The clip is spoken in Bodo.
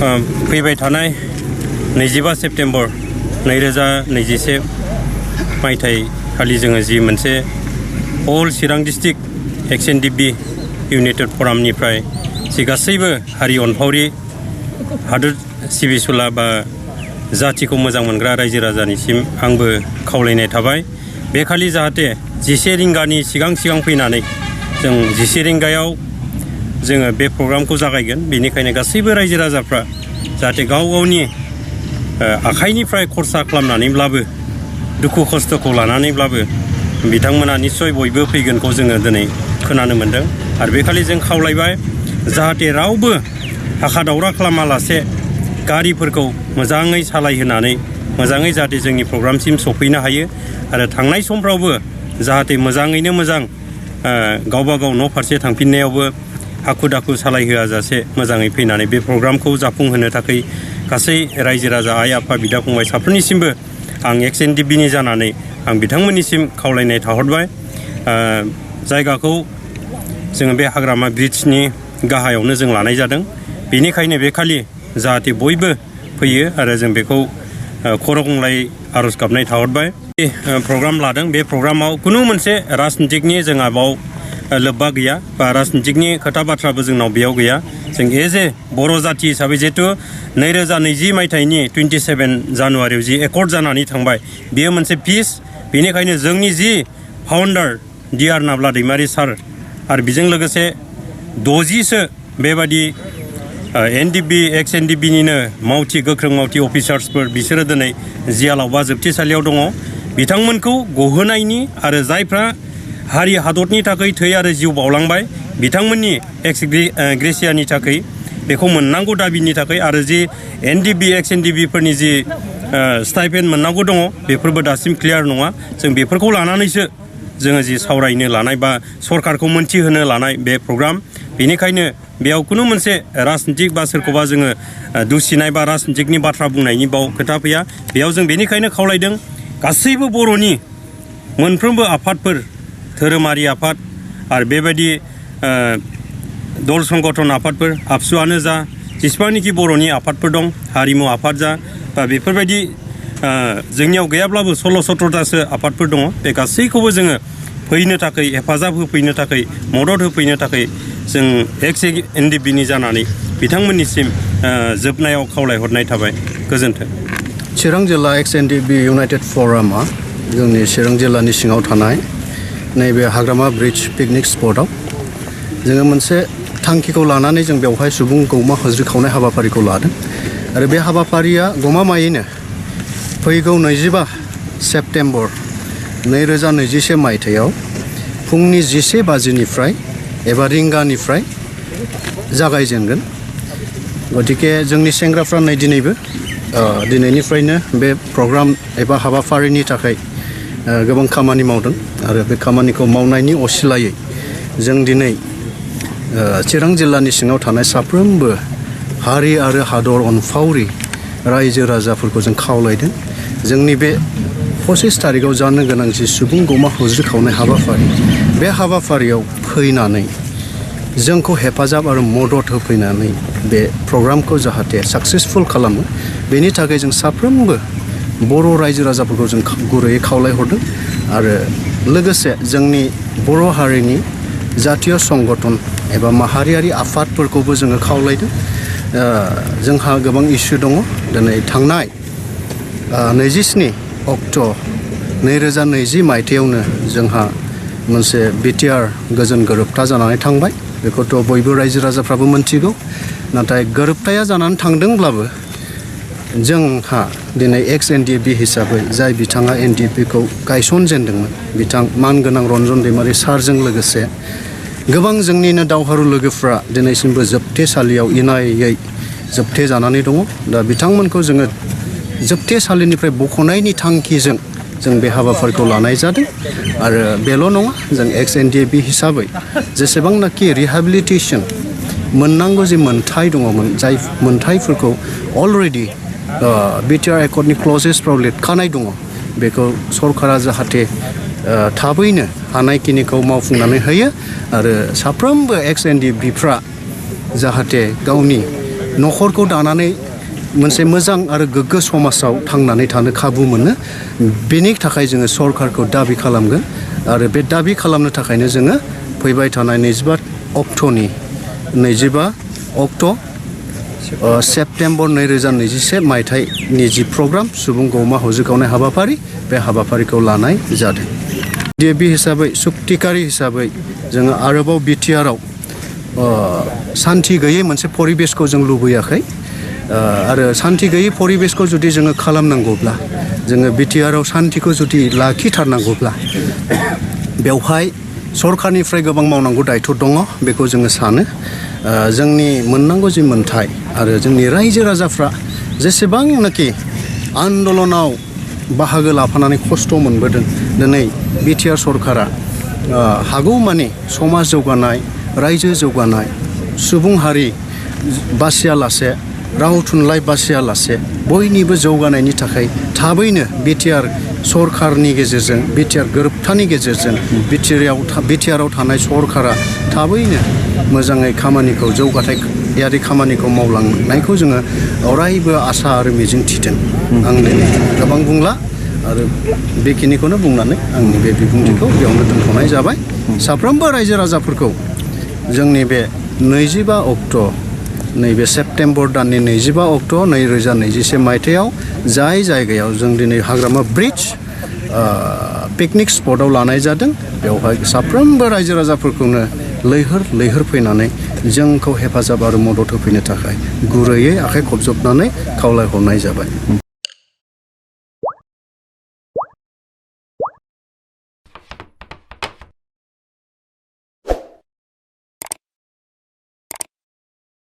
फैबाय थानाय 25 सेप्टेम्बर 2021 मायथाइखालि जोङो जि मोनसे अल चिरां डिस्ट्रिक्ट XNDP इउनाइटेड फरामनिफ्राय जि गासैबो हारि अनफावरि हादोर सिबिसुला बा जातिखौ मोजां मोनग्रा रायजो राजानिसिम आंबो खावलायनाय थाबाय बे खालि जाहाथे 11 रिंगानि सिगां फैनानै जों 11 रिंगायाव जोङो बे प्रग्रामखौ जागायगोन बेनिखायनो गासैबो रायजो राजाफ्रा जाहाथे गाव गावनि आखाइनिफ्राय खरसा खालामनानैब्लाबो दुखु खस्थखौ लानानैब्लाबो बिथांमोना निश्चय बयबो फैगोनखौ जोङो दिनै खोनानो मोनदों आरो बे खालि जों खावलायबाय जाहाथे रावबो हाखा दावरा खालामालासे गारिफोरखौ मोजाङै सालायहोनानै मोजाङै जाहाथे जोंनि प्रग्रामसिम सफैनो हायो आरो थांनाय समफ्रावबो जाहाथे मोजाङैनो मोजां गावबा गाव न' फारसे थांफिननायावबो हाखु दाखु सालायहोआ जासे मोजाङै फैनानै बे प्रग्रामखौ जाफुंहोनो थाखाय गासै रायजो राजा आइ आफा बिदा फंबाय साफ्रोमनिसिमबो आं XNDPनि जानानै आं बिथांमोननिसिम खावलायनाय थाहरबाय जायगाखौ जोङो बे हाग्रामा ब्रिजनि गाहायावनो जों लानाय जादों बेनिखायनो बे खालि जाहाथे बयबो फैयो आरो जों बेखौ खर' गंग्लाय आर'ज गाबनाय थाहरबाय प्रग्राम लादों बे प्रग्रामाव खुनु मोनसे राजनितिकनि जोंहा बाव लोब्बा गैया बा राजनितिकनि खोथा बाथ्राबो जोंनाव बेयाव गैया जों एज ए बर' जाति हिसाबै जिहेतु 2020 मायथाइनि 27 जानुवारियाव जि एकर्ड जानानै थांबाय बेयो मोनसे पिस बेनिखायनो जोंनि जि फाउन्डार डिआर नाब्ला दैमारि सार आरो बेजों लोगोसे 60सो बेबादि NDP XNDPनिनो गोख्रों मावथि अफिसार्सफोर बिसोरो दिनै जियालाव बा जोबथेसालियाव दङ बिथांमोनखौ गहोनायनि आरो जायफ्रा हारि हादरनि थाखाय थै आरो जिउ बावलांबाय बिथांमोननि ग्रेसियानि थाखाय बेखौ मोननांगौ दाबिनि थाखाय आरो जि NDP XNDPफोरनि जि स्टाइपेन्ड मोननांगौ दङ बेफोरबो दासिम क्लियार नङा जों बेफोरखौ लानानैसो जोङो जि सावरायनो लानाय बा सरकारखौ मोनथिहोनो लानाय बे प्रग्राम बेनिखायनो बेयाव खुनु मोनसे राजनितिक बा सोरखौबा जोङो दुसिनाय बा राजनितिकनि बाथ्रा बुंनायनि बाव खोथा फैया बेयाव जों बेनिखायनो खावलायदों गासैबो बर'नि मोनफ्रोमबो आफादफोर धोरोमारि आफाद आरो बेबायदि दल संगठन आफादफोर आबसुआनो जा जेसेबांनाखि बर'नि आफादफोर दं हारिमु आफाद जा बा बेफोरबायदि जोंनियाव गैयाब्लाबो 16-17थासो आफादफोर दङ बे गासैखौबो जोङो फैनो थाखाय हेफाजाब होफैनो थाखाय मदद होफैनो थाखाय जों XNDPनि जानानै बिथांमोननिसिम जोबनायाव खावलायहरनाय थाबाय गोजोन्थों। चिरां जिल्ला XNDP इउनाइटेड फरामा जोंनि चिरां जिल्लानि सिङाव थानाय नैबे हाग्रामा ब्रिज पिकनिक स्पटआव जोङो मोनसे थांखिखौ लानानै जों बेवहाय सुबुं गौमा हज्रि खावनाय हाबाफारिखौ लादों आरो बे हाबाफारिया गमामायैनो फैगौ 25 सेप्टेम्बर 2021 मायथाइयाव फुंनि 11 बाजिनिफ्राय एबा रिंगानिफ्राय जागायजेनगोन गतिके जोंनि सेंग्राफ्रा नै दिनैनिफ्रायनो बे प्रग्राम एबा हाबाफारिनि थाखाय गोबां खामानि मावदों आरो बे खामानिखौ मावनायनि असिलायै जों दिनै चिरां जिल्लानि सिङाव थानाय साफ्रोमबो हारि आरो हादर अनफावरि रायजो राजाफोरखौ जों खावलायदों जोंनि बे 25 तारिखआव जानो गोनां जि सुबुं गौमा हज्रि खावनाय हाबाफारि बे हाबाफारियाव फैनानै जोंखौ हेफाजाब आरो मदद होफैनानै बे प्रग्रामखौ जाहाथे साक्सेसफुल खालामो बेनि थाखाय जों साफ्रोमबो बर' रायजो राजाफोरखौ जों गुरैयै खावलायहरदों आरो लोगोसे जोंनि बर' हारिनि जातीय संगठन एबा माहारियारि आफादफोरखौबो जोङो खावलायदों जोंहा गोबां इस्यु दङ दिनै थांनाय 27 अक्ट' 2020 मायथाइयावनो जोंहा मोनसे BTR गोजोन गोरोबथा जानानै थांबाय बेखौथ' बयबो रायजो राजाफ्राबो मोनथिगौ नाथाय गोरोबथाया जानानै थांदोंब्लाबो जोंहा दिनै XNDP हिसाबै जाय बिथाङा NDPखौ गायसनजेनदोंमोन बिथां मानगोनां रन्जन दैमारि सारजों लोगोसे गोबां जोंनिनो दावहारु लोगोफ्रा दिनैसिमबो जोबथेसालियाव इनायै जोबथे जानानै दङ दा बिथांमोनखौ जोङो जोबथेसालिनिफ्राय बख'नायनि थांखिजों जों बे हाबाफारिखौ लानाय जादों आरो बेल' नङा जों XNDP हिसाबै जेसेबांनाखि रिहेबिलिटेसन मोननांगौ जे मोन्थाय दङमोन जाय मोन्थायफोरखौ अलरेडि BTR एकर्डनि क्लजेसफ्राव लिरखानाय दङ बेखौ सरकारा जाहाथे थाबैनो हानायखिनिखौ मावफुंनानै होयो आरो साफ्रोमबो XNDPफ्रा जाहाथे गावनि न'खरखौ दानानै मोनसे मोजां आरो गोग्गो समाजाव थांनानै थानो खाबु मोनो बेनि थाखाय जोङो सरकारखौ दाबि खालामगोन आरो बे दाबि खालामनो थाखायनो जोङो फैबाय थानाय 25 अक्ट' सेप्तेम्बर 2021 मायथाइनि जि प्रग्राम सुबुं गौमा हजोगावनाय हाबाफारि बे हाबाफारिखौ लानाय जादों DAB हिसाबै सुक्तिकारि हिसाबै जोङो आरोबाव बिटिआरआव सान्थि गैयै मोनसे परिबेसखौ जों लुबैयाखै आरो सान्थि गैयै परिबेसखौ जुदि जोङो खालामनांगौब्ला जोङो बिटिआरआव सान्थिखौ जुदि लाखिथारनांगौब्ला बेवहाय सरकारनिफ्राय गोबां मावनांगौ दायथ' दङ बेखौ जोङो सानो जोंनि मोननांगौ जि मोन्थाय आरो जोंनि रायजो राजाफ्रा जेसेबांनाखि आन्दलनाव बाहागो लाफानानै खस्थ' मोनबोदों दिनै बिटिआर सरकारा हागौमानि समाज जौगानाय रायजो जौगानाय सुबुं हारि बासियालासे राव थुनलाइ बासियालासे बयनिबो जौगानायनि थाखाय थाबैनो बिटिआर सरकारनि गेजेरजों बिटिआर गोरोबथानि गेजेरजों बिटिआरआव थानाय सरकारा थाबैनो मोजाङै खामानिखौ जौगाथायारि खामानिखौ मावलांनायखौ जोङो अरायबो आसा आरो मिजिं थिदों आं दिनै गोबां बुंला आरो बेखिनिखौनो बुंनानै आंनि बे बिबुंथिखौ बेयावनो दोनथ'नाय जाबाय साफ्रोमबो रायजो राजाफोरखौ जोंनि बे 25 अक्ट' नैबे सेप्तेम्बर दाननि 25 अक्ट' 2021 मायथाइयाव जाय जायगायाव जों दिनै हाग्रामा ब्रिज पिकनिक स्पटआव लानाय जादों बेवहाय साफ्रोमबो रायजो राजाफोरखौनो लैहोर फैनानै जोंखौ हेफाजाब आरो मदद होफैनो थाखाय गुरैयै आखाइ खबजबनानै खावलायहरनाय जाबाय